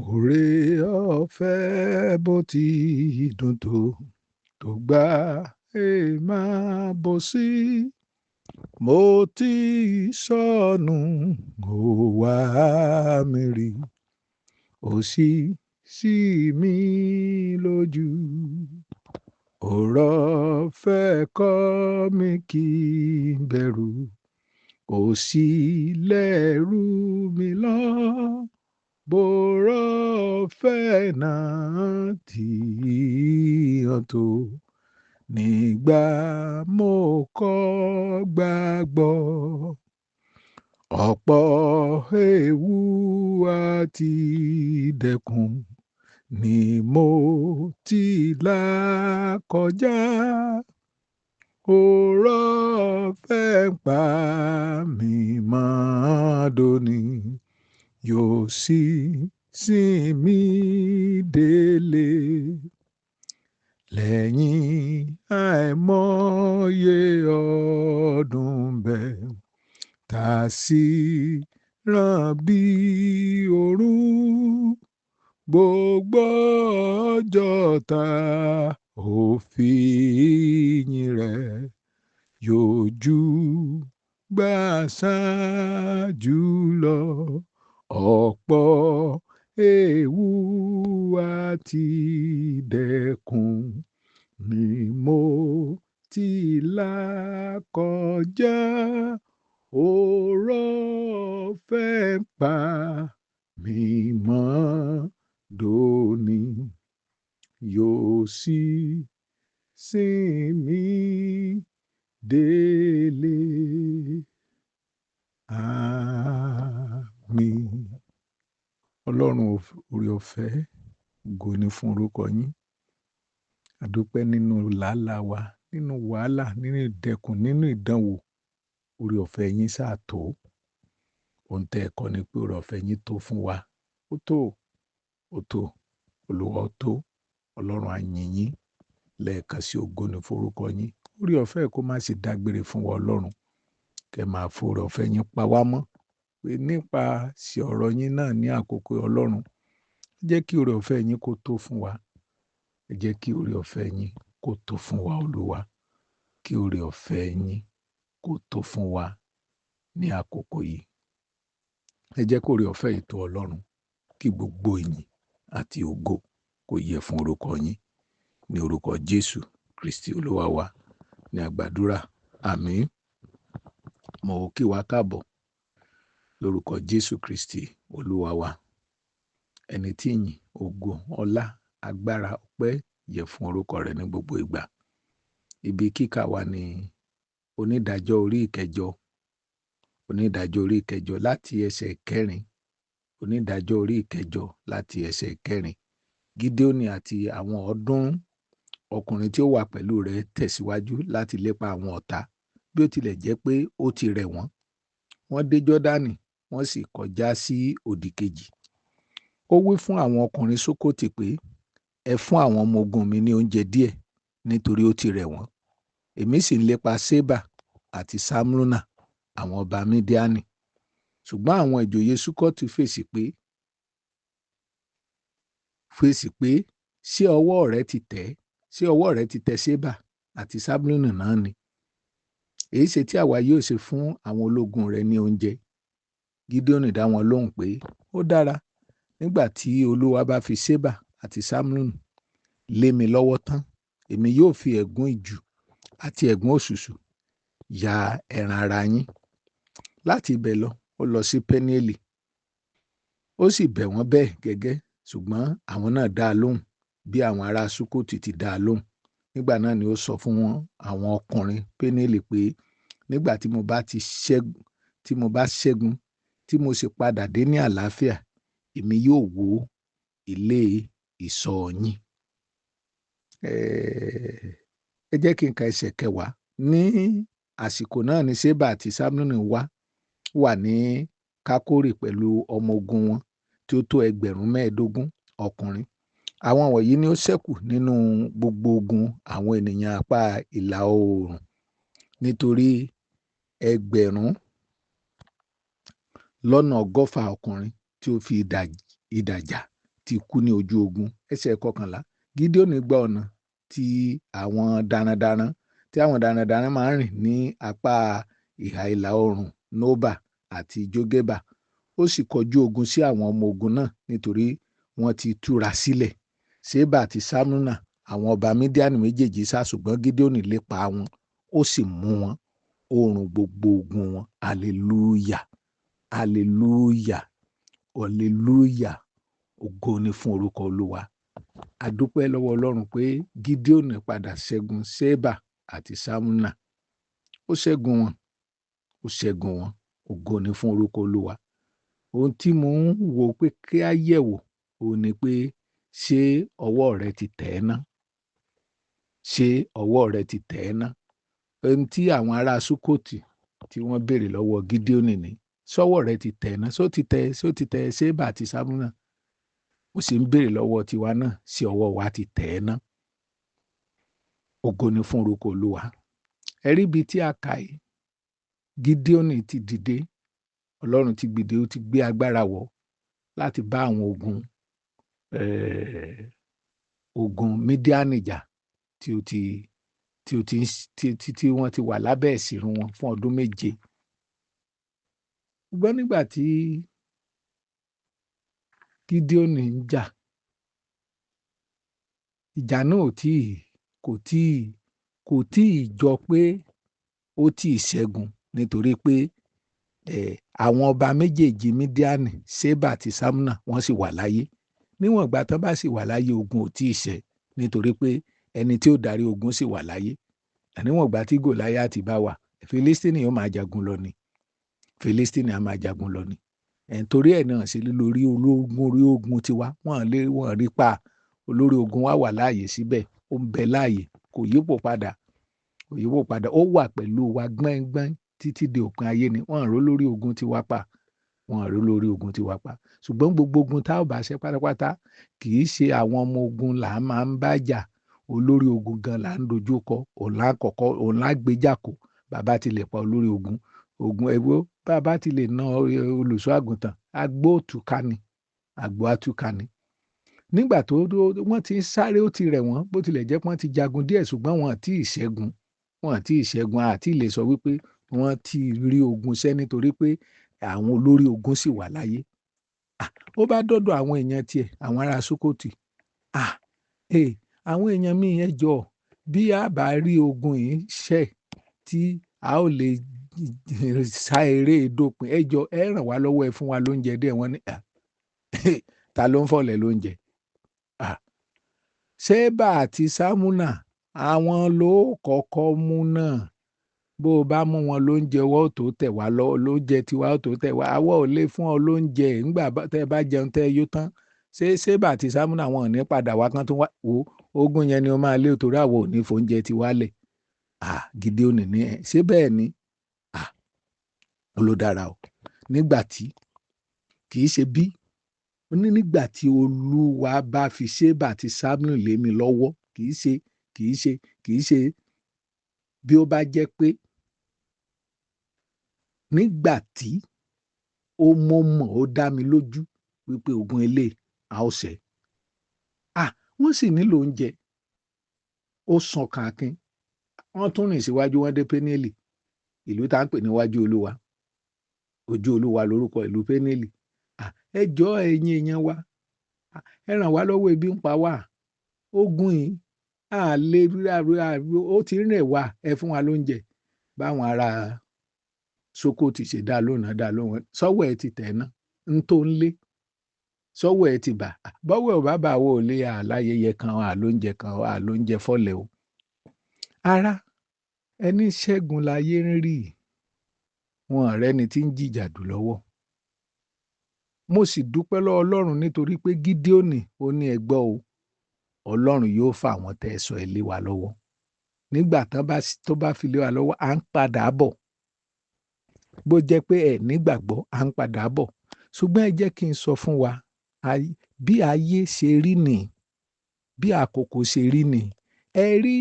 Oore ọ̀fẹ́ bó ti dùn tó, tó gbà èèmà bó sí. Mo ti sọnù, ó wá mi rí, ó sì ṣí mi lójú. Ọ̀rọ̀ ọ̀fẹ́ kọ́ mi kí n bẹ̀rù, kò sí lẹ́rù mi lọ. Bọ̀rọ̀ ọ̀fẹ́ náà tí hàn tó nígbà mo kọ́ gbàgbọ́. Ọ̀pọ̀ ewu àti ìdẹ̀kùn ni mo ti là kọjá. Ọ̀rọ̀ ọ̀fẹ́ ń pa mí mọ́ dòní, yóò sì sin mí délé. Lẹ́yìn àìmọye ọdún bẹ́ẹ̀, tá a sì rán bí òórùn, gbogbo ọjọ́ tá ò fi yìn rẹ̀ yóò ju gbà ṣáájú lọ. Ọ̀pọ̀ ewu àti ìdẹ̀kùn ni mo ti là kọjá. Ọ̀rọ̀ ọ̀fẹ́ ń pa mí mọ́ dòní, yóò sì sin mí délé. Àmín. Ọlọ́run oore ọ̀fẹ́, ògo ni fún orúkọ yín. A dúpẹ́ nínú làálàá wa, nínú wàhálà, nínú ìdẹkùn, nínú ìdánwò. Oore ọ̀fẹ́ yín sáà tó. Ohun tẹ́ ẹ kọ́ ni pé oore ọ̀fẹ́ yín tó fún wa. Ó tó, ó tó, Olúwa ó tó. Ọlọ́run á yìn yín lẹ́ẹ̀kan sí, ògo ni fún orúkọ yín. Oore ọ̀fẹ́ kó má ṣe dágbére fún wa, Ọlọ́run. Kẹ́ máa fún oore ọ̀fẹ́ yín pa wá mọ́. Pé nípa sí ọ̀rọ̀ yín náà ní àkókò Ọlọ́run. Ẹ jẹ́ kí oore ọ̀fẹ́ yín kó tó fún wa. Ẹ jẹ́ kí oore ọ̀fẹ́ yín kó tó fún wa, Olúwa. Kí oore ọ̀fẹ́ yín kó tó fún wa ní àkókò yìí. Ẹ jẹ́ kí oore ọ̀fẹ́ yìí tó Ọlọ́run. Kí gbogbo ìyìn àti ògo kó yẹ fún orúkọ yín. Ní orúkọ Jésù Kristi Olúwa wa ní àgbàdúrà. Àmín. Mo kí wa káàbọ̀ lórúkọ Jésù Kristi Olúwa wa. Ẹni tí ìyìn, ògo, ọlá, agbára, ọpẹ́ yẹ fún orúkọ rẹ̀ ní gbogbo ìgbà. Ibi kíkà wa ní Onídàájọ́ orí ìkẹjọ. Onídàájọ́ orí ìkẹjọ láti ẹsẹ̀ kẹrin. Onídàájọ́ orí ìkẹjọ láti ẹsẹ̀ kẹrin. Gideoni àti àwọn 300 ọkùnrin tí ó wà pẹ̀lú rẹ̀ tẹ̀síwájú láti lépa àwọn ọ̀tá, bí ó tilẹ̀ jẹ́ pé ó ti rẹ̀ wọ́n. Wọ́n dé Jọ́dánì, wọ́n sì kọjá sí òdì kejì. Ó wí fún àwọn ọkùnrin Sukoti pé, ẹ fún àwọn ọmọ ogun mi ní oúnjẹ díẹ̀, nítorí ó ti rẹ̀ wọ́n. Èmi sì ń lépa Seba àti Salmuna, àwọn ọba Midiani. Ṣùgbọ́n àwọn ìjòyè Sukoti fèsì pé, ṣé ọwọ́ rẹ ti tẹ̀? Ṣé ọwọ́ rẹ ti tẹ̀ Seba àti Salmuna náà ni? Èyí ṣe tí àwa yóò ṣe fún àwọn ológun rẹ ní oúnjẹ? Gideoni dá wọn lóhùn pé, ó dára, nígbà tí Olúwa bá fi Seba àti Salmuna lé mi lọ́wọ́ tán, èmi yóò fi ẹ̀gún ìjù àti ẹ̀gún òṣùṣù ya ẹran ara yín. Láti ibẹ̀ lọ, ó lọ sí Penieli. Ó sì bẹ̀ wọ́n bẹ́ẹ̀ gẹ́gẹ́, ṣùgbọ́n àwọn náà dá a lóhùn bí àwọn ará Sukoti ti dá a lóhùn. Nígbà náà ni ó sọ fún wọn àwọn ọkùnrin Penieli pé, nígbà tí mo bá ti ṣẹ́gun, tí mo bá ṣẹ́gun, tí mo sì padà dé ní àlàáfíà, èmi yóò wó ilé ìṣọ́ yín. Ẹ jẹ́ kí n ka ẹsẹ̀ kẹwàá. Ní àsìkò náà ni Seba àti Salmuna wà ní Kakori pẹ̀lú ọmọ ogun wọn tí ó tó 25,000 ọkùnrin. Àwọn wọ̀nyí ni ó ṣẹ́kù nínú gbogbo ogun àwọn ènìyàn apá ìlà oòrùn, nítorí 160,000 ọkùnrin tí ó fi idà jà ti kú ní ojú ogun. Ẹsẹ̀ 11, Gídíónì gba ọ̀nà tí àwọn darandaran tí àwọn darandaran máa ń rìn ní apá ìhà ìlà oòrùn Nóbà àti Jógébà. Ó sì kọjú ogun sí àwọn ọmọ ogun náà nítorí wọ́n ti túra sílẹ̀. Sébà àti Sámúnà, àwọn ọba Mídíánì méjèèjì sá, ṣùgbọ́n Gídíónì lépa wọn, ó sì mú wọn, ó run gbogbo ogun wọn. Hallelujah, hallelujah, hallelujah. Ògo ni fún orúkọ Olúwa. A dúpẹ́ lọ́wọ́ Ọlọ́run pé Gídíónì padà ṣẹ́gun Sébà àti Sámúnà. Ó ṣẹ́gun wọn, ó ṣẹ́gun wọn. Ògo ni fún orúkọ Olúwa. Ohun tí mò ń wò pé kí á yẹ̀wò òun ni pé, ṣé ọwọ́ rẹ ti tẹ̀ ẹ́ ná? Ṣé ọwọ́ rẹ ti tẹ̀ ẹ́ ná? Ohun tí àwọn ará Súkótì tí wọ́n béèrè lọ́wọ́ Gídíónì ni, ṣọ́wọ́ rẹ ti tẹ̀ ẹ́ ná? Ṣó ti tẹ̀, ṣó ti tẹ̀ Sébà àti Sámúnà? Ó sì ń béèrè lọ́wọ́ tiwa náà, ṣé ọwọ́ wa ti tẹ̀ ẹ́ ná? Ògo ni fún orúkọ Olúwa. Ẹ rí ibi tí a kà yìí, Gídíónì ti dìde, Ọlọ́run ti gbìdé, ó ti gbé agbára wọ̀ láti bá àwọn ogun Mídíánì jà tí ó ti tí ó ti tí tí tí wọ́n ti wà lábẹ́ ìsìnrú wọn fún ọdún 7. Ṣùgbọ́n nígbà tí Gídíónì ń jà, ìjà náà ò tíì kò tíì kò tíì jọ pé ó tíì ṣẹ́gun, nítorí pé àwọn ọba méjèèjì Mídíánì, Sébà àti Sámúnà, wọ́n sì wà láyé. Níwọ̀n ìgbà tán bá sì wà láyé, ogun ò tíì ṣẹ́, nítorí pé ẹni tí ó darí ogun sì wà láyé. Níwọ̀n ìgbà tí Gòláyátì bá wà, Fílístínì yóò máa jagun lọ ni. Fílístínì á máa jagun lọ ni. Torí ẹ̀ náà ṣe lórí ológun orí ogun tiwa, wọ́n lé wọ́n rí pa. Olórí ogun wa wà láàyè síbẹ̀, ó ń bẹ láàyè, kò yípo padà, kò yípo padà, ó wà pẹ̀lú wa gbọ́ngbọ́n títí di òpin ayé ni. Wọ́n rò lórí ogun tiwa pa, wọ́n rò lórí ogun tiwa pa. Ṣùgbọ́n gbogbo ogun tá ò bá ṣe pátápátá, kì í ṣe àwọn ọmọ ogun là máa ń bá jà. Olórí ogun gan là ń dojú kọ, òun là kọ́kọ́, òun là gbéjà kò. Bàbá ti lè pa olórí ogun, ogun ẹ̀wọ́, bàbá ti lè na olùṣọ́ àgùntàn, agbó òtúká ni, àgbo àtúká ni. Nígbà tó wọ́n ti ń sáré, ó ti rẹ̀ wọ́n, bó tilẹ̀ jẹ́ pé wọ́n ti jagun díẹ̀, ṣùgbọ́n wọn àti ìṣẹ́gun, wọn àti ìṣẹ́gun, àti lè sọ wípé wọ́n ti rí ogun ṣẹ́, nítorí pé àwọn olórí ogun sì wà láyé. Ó bá dọ́dọ̀ àwọn èèyàn tiẹ̀, àwọn ará Súkótì. Àwọn èèyàn mi, ẹ jọ̀ọ́, bí a bá rí ogun yìí ṣẹ́ tí a ó lè sá eré dópin, ẹ jọ̀ọ́, ẹ ràn wá lọ́wọ́, ẹ fún wa lóúnjẹ díẹ̀. Wọ́n ní, ta ló ń fọ̀lẹ̀ lóúnjẹ? Sébà àti Sámúnà, àwọn ló kọ́kọ́ mú náà. Bó o bá mú wọn lóúnjẹ, ọwọ́ ò tó tẹ̀ wá lọ, lóúnjẹ tiwa ò tó tẹ̀ wá. Àwa ò lè fún ọ lóúnjẹ ńgbà tẹ́ ẹ bá jẹun tẹ́ ẹ yó tán. Ṣé Sébà àti Sámúnà wọn ò ní padà wá kán tó wá wò ogun yẹn ni ó máa lé, torí àwa ò ní fóúnjẹ tiwa lẹ̀. Gídíónì ní ẹ ṣé bẹ́ẹ̀ ni? Ó ló dára o. Nígbà tí kì í ṣe bí ó ní, nígbà tí Olúwa bá fi Sébà àti Sámúnà lé mi lọ́wọ́, kì í ṣe kì í ṣe kì í ṣe bí ó bá jẹ́ pé, nígbà tí ó mọ̀mọ̀, ó dá mi lójú wípé ogun eléyìí a ó ṣẹ́. Wọ́n sì nílò oúnjẹ. Ó sàn kàkín. Wọ́n tún rìn síwájú, wọ́n dé Péníélì, ìlú tá ń pè níwájú Olúwa. Ojú Olúwa lórúkọ ìlú Péníélì. Ẹ jọ̀ọ́, ẹ̀yin èèyàn wa, ẹ ràn wá lọ́wọ́, ebi ń pa wá. Ogun yìí a lè ó ti rìn wá, ẹ fún wa lóúnjẹ. Báwọn ará Sókótì ṣe dá lóhùn náà, dá lóhùn. Sọ́wọ́ ẹ ti tẹ̀ ná, ń tó ń lé. Sọ́wọ́ ẹ ti bà. Bọ́wọ́ ẹ ò bá bà, wọ́ ò lé àláyẹyẹ kan, àlóúnjẹ kan, àlóúnjẹ fọ́lẹ̀ o. Ará, ẹni ṣẹ́gun láyé ń rí, wọn rẹ́ni tí ń jìjàdù lọ́wọ́. Mo sì dúpẹ́ lọ́wọ́ Ọlọ́run nítorí pé Gídíónì ó ní, ẹ gbọ́ o, Ọlọ́run yóò fà wọ́n tẹ́ ẹ sọ ẹ lé wa lọ́wọ́. Nígbà tó bá fi lé wa lọ́wọ́, à ń padà bọ̀. Bó jẹ́ pé ẹ nígbàgbọ́, à ń padà bọ̀. Ṣùgbọ́n ẹ jẹ́ kí n sọ fún wa, bí ayé ṣe rí nì, bí àkókò ṣe rí nì. Ẹ rí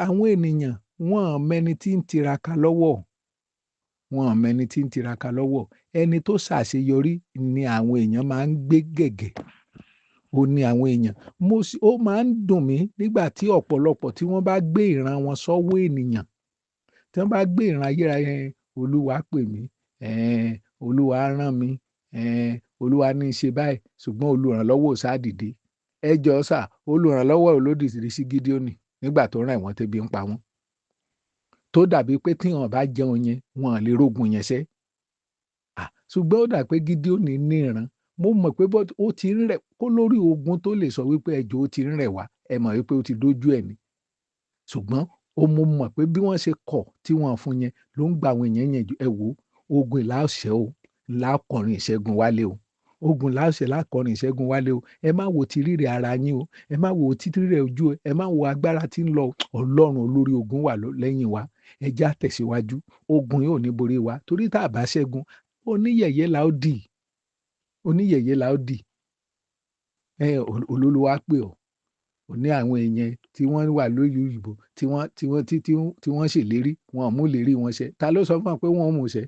àwọn ènìyàn, wọ́n mẹni tí ń tiraka lọ́wọ́. Wọ́n mẹni tí ń tiraka lọ́wọ́. Ẹni tó ṣàṣeyọrí ni àwọn èèyàn máa ń gbé gẹ̀gẹ̀. Ó ní àwọn èèyàn. Mo sì, ó máa ń dùn mí nígbà tí ọ̀pọ̀lọpọ̀ tí wọ́n bá gbé ìran wọn sọ́wọ́ ènìyàn, tí wọ́n bá gbé ìran ayérayé, Olúwa pè mí, Olúwa rán mi, Olúwa ní í ṣe báyìí, ṣùgbọ́n olùrànlọ́wọ́ ò sá dìde. Ẹ jọ̀ọ́ sà, olùrànlọ́wọ́ ò lòdì sí Gídíónì nígbà tó rán ẹ̀wọ̀n tẹ́bi ń pa wọ́n. Tó dàbí pé tí wọ́n bá jẹun yẹn, wọn ò lè rógun yẹn ṣẹ́. Ṣùgbọ́n ó dà pé Gídíónì ní ìran. Mo mọ̀ pé ó ti ń rẹ̀ kó lórí ogun tó lè sọ wípé ẹjọ́ ó ti ń rẹ̀ wá, ẹ mọ̀ wípé ó ti dójú ẹ̀ ni. Ṣùgbọ́n ó mú mọ̀ pé bí wọ́n ṣe kọ̀ tí wọ́n fún yẹn ló ń gba àwọn èèyàn yẹn jù. Ẹ wò ó, ogun ìlà ọ̀sẹ̀ o, ńlá kọrin ìṣẹ́gun wálé o. Ogun ìlà ọ̀sẹ̀ lákọrin ìṣẹ́gun wálé o. Ẹ má wo ti rírẹ̀ ara yín o, ẹ má wo ti rírẹ̀ ojú o, ẹ má wo agbára tí ń lọ. Ọlọ́run olórí ogun wà lẹ́yìn wa. Ẹ já tẹ̀síwájú. Ogun yóò ní borí wa torí tá a bá ṣẹ́gun, oníyẹ̀yẹ́ la ó dì. Oníyẹ̀yẹ́ la ó dì. Olúwa pè ọ́. Ó ní àwọn èèyàn tí wọ́n wà lórí òyìnbó tí wọ́n ṣèlérí, wọn ò mú ìlérí wọn ṣẹ. Ta ló sọ fún wọn pé wọ́n ò mú ṣẹ?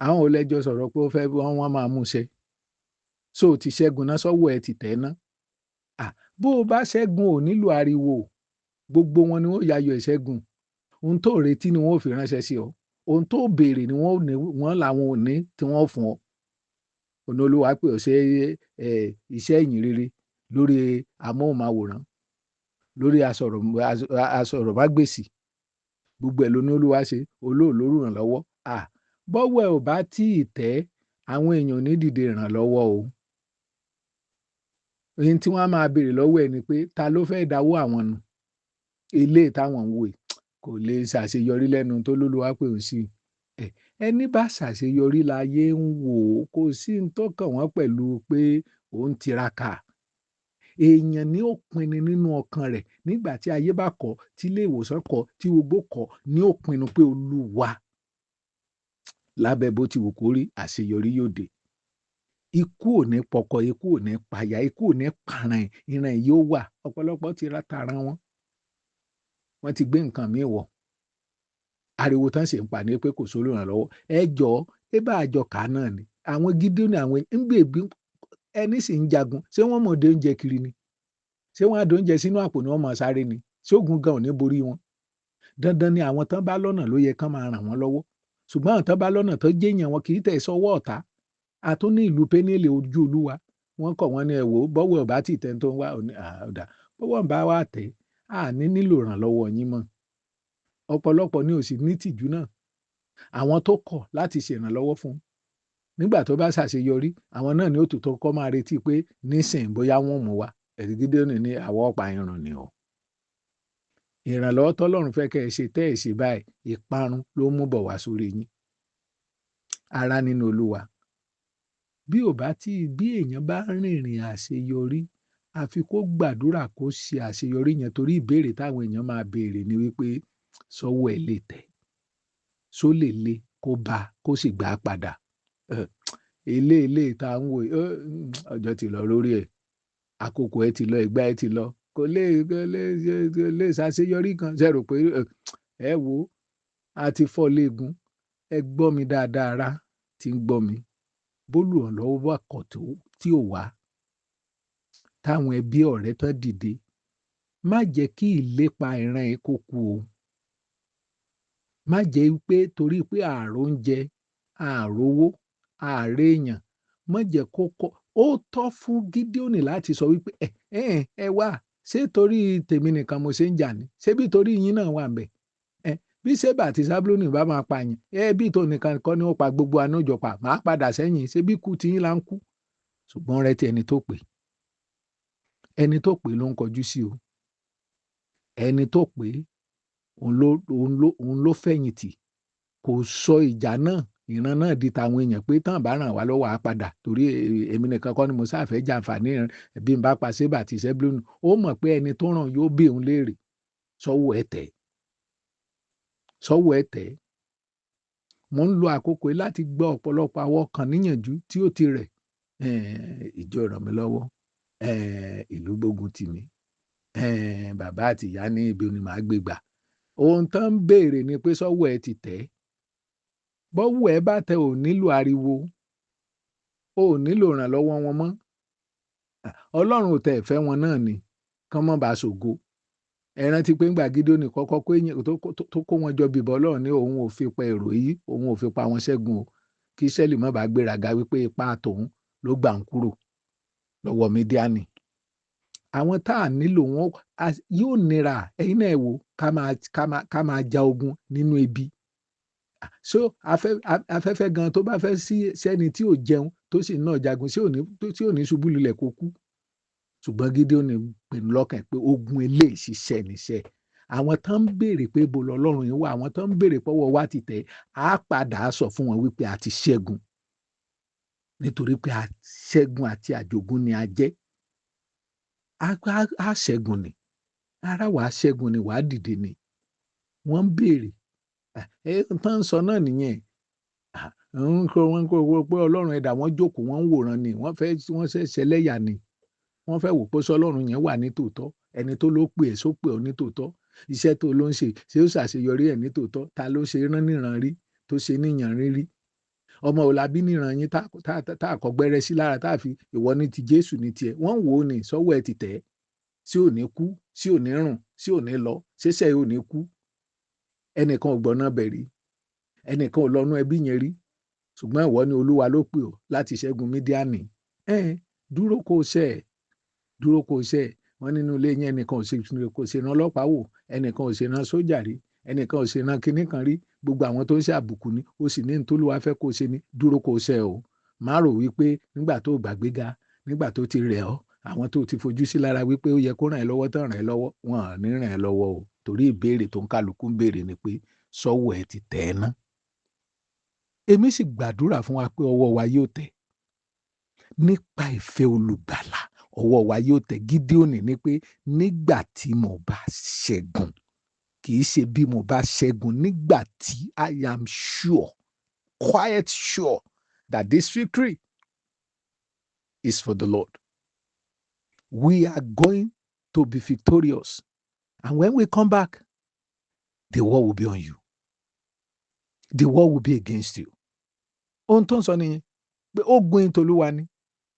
Àwọn ò lẹ́jọ́ sọ̀rọ̀ pé ó fẹ́ wọ́n máa mú ṣẹ. So ti ṣẹ́gun náà sọ́wọ́ ẹ ti tẹ̀ ná. Bó o bá ṣẹ́gun ò nílò ariwo. Gbogbo wọn ni wọ́n yayọ̀ ìṣẹ́gun. Ohun tó retí ni wọ́n ó fi ránṣẹ́ sí ọ. Ohun tó béèrè ni wọ́n làwọn ò ní tí wọ́n fún ọ. Ọ̀nà Olúwa pè ọ́ ṣe, iṣẹ́ ìyìn rere lórí amóhùnmáwòrán, lórí asọ̀rọ̀mágbèsì. Gbogbo ẹ̀ ló ní Olúwa ṣe, olóòlórú ìrànlọ́wọ́. Bọ́wọ́ ẹ ò bá tí ì tẹ́, àwọn èèyàn ò ní dìde ìrànlọ́wọ́ o. Ohun tí wọ́n á máa béèrè lọ́wọ́ ẹ ni pé ta ló fẹ́ dáwọ́ àwọn nù? Ilé táwọn ń wò yìí kò lè ṣàṣeyọrí lẹ́nu tó lóluwá pè ó sí. Ẹni bá ṣàṣeyọrí láyé ń wò ó, kò sí ń tọ́kàn wọ́n pẹ̀lú pé òun tiraka. Èèyàn ni ó pinnu nínú ọkàn rẹ̀ nígbà tí ayé bá kọ̀, tí ilé ìwòsàn kọ̀, tí gbogbo kọ̀, ni ó pinnu pé Olúwa lábẹ́ bó ti wù kó rí, àṣeyọrí yóò dé. Ikú ò ní pọkọ, ikú ò ní paya, ikú ò ní parun, ìran yóò wà. Ọ̀pọ̀lọpọ̀ ti ra tara wọn. Wọ́n ti gbé nǹkan míì wọ̀. Ariwo tán sì ń pa ni pé kò sólù ìrànlọ́wọ́. Ẹ jọ̀ọ́, ẹ bá àjọ kà náà ni. Àwọn Gídíónì àwọn ń gbèbí ẹni sì ń jagun. Ṣé wọ́n mọ̀ dé oúnjẹ kiri ni? Ṣé wọ́n á dé oúnjẹ sínú àpò ni wọ́n mọ̀ sáré ni? Ṣé ogun gan ò ní borí wọn? Dandan ni àwọn tán bá lọ́nà ló yẹ kán máa ràn wọ́n lọ́wọ́. Ṣùgbọ́n àwọn tán bá lọ́nà tó jẹ́yàn wọn kì í tẹ̀ sọ́wọ́ ọ̀tá. A tún ní ìlú Pénílì ojú Olúwa. Wọ́n kọ̀ wọ́n ní ẹ wò ó, bọ́wọ́ ò bá tì tẹ́ tó ń wá, ọ̀dà. Bọ́wọ́ ń bá wá tẹ̀, a ní nílò ìrànlọ́wọ́ yín mọ́. Ọ̀pọ̀lọpọ̀ ni ò sì ní tìjú náà. Àwọn tó kọ̀ láti ṣèrànlọ́wọ́ fún un. Nígbà tó bá ṣàṣeyọrí, àwọn náà ni ó tún tó kọ́ máa retí pé nísìnyí bóyá wọ́n mú wa. Ẹ̀rí Gídíónì ní àwọ̀ ọ̀pá irun ni o. Ìrànlọ́wọ́ tọ́lọ́run fẹ́ kẹ́ ẹ ṣe tẹ́ ẹ ṣe báyìí, ìparun ló mú bọ̀ wá sórí yín. Ará nínú Olúwa. Bí ò bá tí bí èèyàn bá rìnrìn àṣeyọrí, àfi kó gbàdúrà kó ṣe àṣeyọrí yẹn torí ìbéèrè táwọn èèyàn máa béèrè ni wípé sọ́wọ́ ẹ lè tẹ̀, só lè le kó bá kó sì gbà á padà. Ilé tá ń wò, ọjọ́ ti lọ lórí ẹ̀, àkókò ẹ ti lọ, ìgbà ẹ ti lọ, kò lè ṣàṣeyọrí kan. Ṣé rò pé ẹ wo a ti fọ́ léegun, ẹ gbọ́ mi dáadáa rá tí ń gbọ́ mi. Bólúrànlọ́wọ́ bá kọ̀ tó tí ò wá, táwọn ẹbí ọ̀rẹ́ tán dìde, má jẹ́ kí ìlépa ìran ẹ kó kú o. Má jẹ́ pé torí pé ààrò oúnjẹ, ààrò owó, ààrẹ èèyàn, má jẹ́ kó kọ́. Ó tọ́ fún Gídíónì láti sọ wípé ẹ wá, ṣé torí tèmi nìkan mo ṣe ń jà ni? Ṣé bí torí yín náà wà ńbẹ̀? Bí Ṣébà àti Sábúlónì bá máa pa yín, bí tó nìkan kọ́ ni ó pa gbogbo anújọpa, màá padà sẹ́yìn, ṣé bí kú tí yín là ń kú? Ṣùgbọ́n rẹ ti ẹni tó pè. Ẹni tó pè ló ń kọjú sí o. Ẹni tó pè, òun ló fẹ̀yìntì. Kò sọ ìjà náà, ìran náà di tàwọn èèyàn pé tán bá ràn wá lọ́wọ́ á padà torí èmi nìkan kọ́ ni mo sáfẹ́ jàǹfààní bí n bá pa Ṣébà àti Sẹ́búlónì. Ó mọ̀ pé ẹni tó ràn yóò bí òun léèrè. Sọ́wọ́ ẹ tẹ̀. Sọ́wọ́ ẹ tẹ̀. Mo ń lo àkókò yìí láti gbọ́ ọ̀pọ̀lọpọ̀ àwọn ọkàn níyànjú tí ó ti rẹ̀. Ìjọ ràn mí lọ́wọ́. Ìlú gbógun tì mí. Bàbá àti ìyá ní ibi ni màá gbé gbà. Ohun tán ń béèrè ni pé sọ́wọ́ ẹ ti tẹ̀. Bọ́wọ́ ẹ bá tẹ ò nílò ariwo, ò nílò ìrànlọ́wọ́ wọn mọ́. Ọlọ́run ò tẹ̀ fẹ́ wọn náà ni kán mọ́ bá ṣògo. Ẹ rántí pé ńgbà Gídíónì kọ́kọ́ tó kó wọn jọ bìbọn, Ọlọ́run ní òun ò fi pa èrò yìí, òun ò fi pa wọn ṣẹ́gun o, kí Ísírẹ́lì má bàa gbéraga wípé ipá tòun ló gbà ń kúrò lọ́wọ́ Mídíánì. Àwọn tá a nílò wọn yóò nira. Ẹ̀yin náà wò, ká máa ja ogun nínú ebi. So afẹ́fẹ́ gan tó bá fẹ́ sí sẹ́ni tí ò jẹun tó sì náà jagun tí ò ní ṣubú lulẹ̀ kó kú. Ṣùgbọ́n Gídíónì pinnu lọ́kàn pé ogun eléyìí ṣiṣẹ́ níṣẹ́. Àwọn tán ń béèrè pé ibo lọ́lọ́run yìí wà, àwọn tán ń béèrè pọ́wọ́ wa ti tẹ̀, á padà sọ fún wọn wípé a ti ṣẹ́gun, nítorí pé a ṣẹ́gun àti àjogún ni a jẹ́. Á ṣẹ́gun ni ara wàá ṣẹ́gun ni, wàá dìde ni. Wọ́n ń béèrè ẹ tán ń sọ náà nìyẹn. Ń kó wọn kó pé Ọlọ́run ẹ̀dá wọn jókòó, wọ́n ń wòran ni, wọ́n fẹ́ wọ́n ṣe ṣẹlẹ́yà ni. Wọ́n fẹ́ wò pé sọlọ́run yẹn wà ní tòótọ́. Ẹni tó ló pè é, só pè ọ́ ní tòótọ́? Iṣẹ́ tó ló ń ṣe, ṣé ó ṣàṣeyọrí ẹ̀ ní tòótọ́? Ta ló ṣe rán níran rí tó ṣe níyàn rírí? Ọmọ òlàbí níran yín tá a kọ gbẹrẹ sí lára tá a fi ìwọ ní ti Jésù ní tiẹ̀? Wọ́n ń wò ó ní sọ́wọ́ ẹ ti tẹ̀ ẹ́, sí ò ní kú, sí ò ní rùn, sí ò ní lọ, ṣẹṣẹ ò ní kú. Ẹnìkan ò gbọ́ná bẹ̀ rí, ẹnìkan ò lọ́nú ẹbí yẹn rí, ṣùgbọ́n ìwọ ni Olúwa ló pè ọ́ láti ṣẹ́gun Mídíánì. Ẹ dúró kó o ṣe, ẹ dúró kó o ṣe. Wọ́n nínú ilé yẹn, ẹnìkan kò ṣe ràn ọlọ́pàá wò, ẹnìkan ò ṣe ràn sójà rí, ẹnìkan ò ṣe ràn kinní kan rí. Gbogbo àwọn tó ń ṣe àbùkù ni ó sì ní ntòlúwa fẹ́ kó o ṣe ni. Dúró kó o ṣe o. Má rò wípé nígbà tó gbàgbéga, nígbà tó ti rẹ̀ ọ́, àwọn tó ti fojú sí lára wípé ó yẹ kó ràn ẹ́ lọ́wọ́ tán ràn ẹ́ lọ́wọ́, wọn ò ní ràn ẹ́ lọ́wọ́ o, torí ìbéèrè tó ń kálukú ń béèrè ni pé sọ́wọ́ ẹ ti tẹ̀ ẹ́ ná. Èmi sì gbàdúrà fún wa pé ọwọ́ wa yóò tẹ̀ nípa ìfẹ́ olùgbàlà, ọwọ́ wa yóò tẹ̀. Gídíónì ní pé nígbà tí mo bá ṣẹ́gun, kì í ṣe bí mo bá ṣẹ́gun, nígbà tí I am sure, quite sure that this victory is for the Lord. We are going to be victorious, and when we come back, the war will be on you, the war will be against you. Ohun tó ń sọ nìyẹn pé ogun ìtòlúwa ni,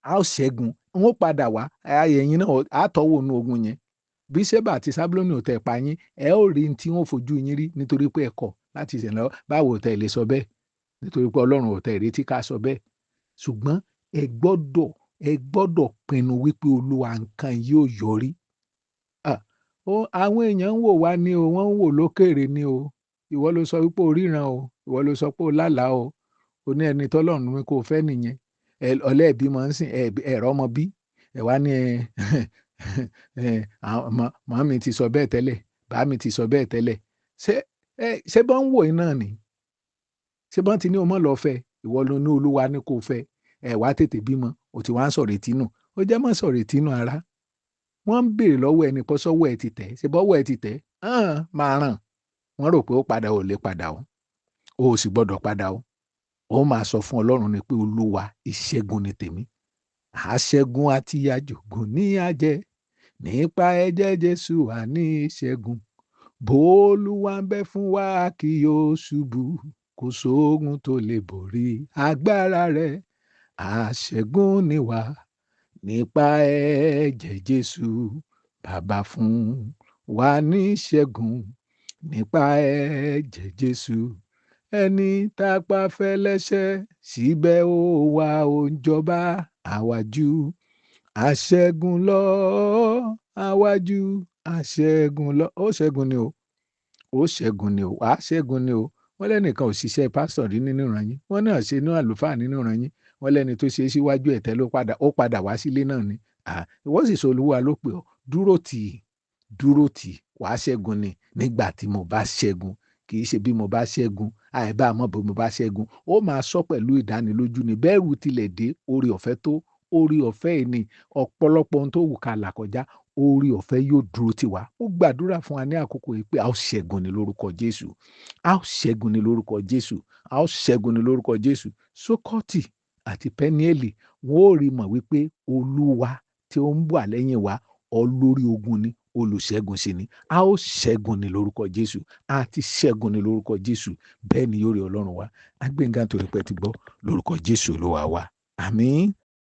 a ó ṣẹ́gun, wọn ó padà wá. Ẹ̀yin náà á tọ́wọ́ inú ogun yẹn. Bí Sébà àti Sábúlónì ò tẹ̀ pa yín, ẹ ó rí tí wọ́n fojú yín rí, nítorí pé ẹ kọ̀ láti ṣẹlẹ̀. Báwo ò tẹ̀ lè sọ bẹ́ẹ̀? Nítorí pé Ọlọ́run ò tẹ̀ retí ká sọ bẹ́ẹ̀. Ṣùgbọ́n ẹ gbọ́dọ̀ pinnu wípé Olúwa, nǹkan yóò yọrí. Àwọn èèyàn ń wò wá ní o, wọ́n ń wò lókèrè ní o. Ìwọ ló sọ wípé o ríran o, ìwọ ló sọ pé o lálàá o, o ní ẹni tọ́lọ́run ní kó o fẹ́ nìyẹn. Ọlẹ́ẹ̀bí máa ń sìn ẹ̀rọ ọmọ bí ẹ wá ní màmí ti sọ bẹ́ẹ̀ tẹ́lẹ̀, bàá mi ti sọ bẹ́ẹ̀ tẹ́lẹ̀. Ṣé bọ́n ń wò yín náà ni? Ṣé bọ́n ti ní o mọ̀ lọ fẹ́? Ìwọ ló ní Olúwa ní kó o fẹ́. Ẹ wá tètè bímọ, o ti wá ń sọ̀rọ̀ ètí nù. Ó jẹ́ mọ́ sọ̀rọ̀ ètí nù ara. Wọ́n ń béèrè lọ́wọ́ ẹni pọ́ sọ́wọ́ ẹ ti tẹ̀. Ṣé bọ́wọ́ ẹ ti tẹ̀ máa ràn? Wọ́n rò pé ó padà, ò lè padà o, ó sì gbọ́dọ̀ padà o. Ó máa sọ fún Ọlọ́run ni pé Olúwa, ìṣẹ́gun ni tèmi. Àṣẹ́gun àti àjògùn ní àjẹ́ nípa ẹ̀jẹ̀ Jésù, àní ìṣẹ́gun. Bólúwa ń bẹ fún wa, kì yóò ṣubú, kò sóògùn tó lè borí agbára rẹ̀. Àṣẹ́gun ni wá nípa ẹ̀jẹ̀ Jésù. Bàbá fún wa ní ìṣẹ́gun nípa ẹ̀jẹ̀ Jésù. Ẹni tápá fẹ́lẹ́ṣẹ̀, síbẹ̀ ó wà, ó ń jọba. Àwájú àṣẹ́gun lọ, àwájú àṣẹ́gun lọ. Ó ṣẹ́gun ni o, ó ṣẹ́gun ni o, wàá ṣẹ́gun ni o. Wọ́n lẹ́nìkan ò ṣiṣẹ́ pásítọ̀ rí nínú ìran yín, wọ́n náà ṣe inú àlùfáà nínú ìran yín. Wọ́n lẹ́ni tó ṣe é síwájú ẹ̀tẹ́ ló padà, ó padà wá sílé náà ni. Ìwọ sì sọ Olúwa ló pè ọ́. Dúró tì í, dúró tì í, wàá ṣẹ́gun ni. Nígbà tí mo bá ṣẹ́gun, kì í ṣe bí mo bá ṣẹ́gun, àìbá àmọ́ bí mo bá ṣẹ́gun. Ó máa sọ pẹ̀lú ìdánilójú ni. Bẹ́ẹ̀rù tilẹ̀ dé, oore ọ̀fẹ́ tó, oore ọ̀fẹ́ yìí ni ọ̀pọ̀lọpọ̀ ohun tó wù ká là kọjá, oore ọ̀fẹ́ yóò dúró tì wá. Ó gbàdúrà fún wa ní àkókò yìí pé a ó ṣẹ́gun ní lórúkọ Jésù, a ó ṣẹ́gun ní lórúkọ Jésù, a ó ṣẹ́gun ní lórúkọ Jésù. Sókọ́tì àti Pẹ́niẹ́lì, wọn ó rí mọ̀ wípé Olúwa tí ó ń wà lẹ́yìn wa, olórí ogun ni, olùṣẹ́gun sí ni. A ó ṣẹ́gun ní lórúkọ Jésù, a ti ṣẹ́gun ní lórúkọ Jésù. Bẹ́ẹ̀ ni yóò rí. Ọlọ́run wa agbẹ́ngàn torí pé ti gbọ́, lórúkọ Jésù Olúwa wa, àmín.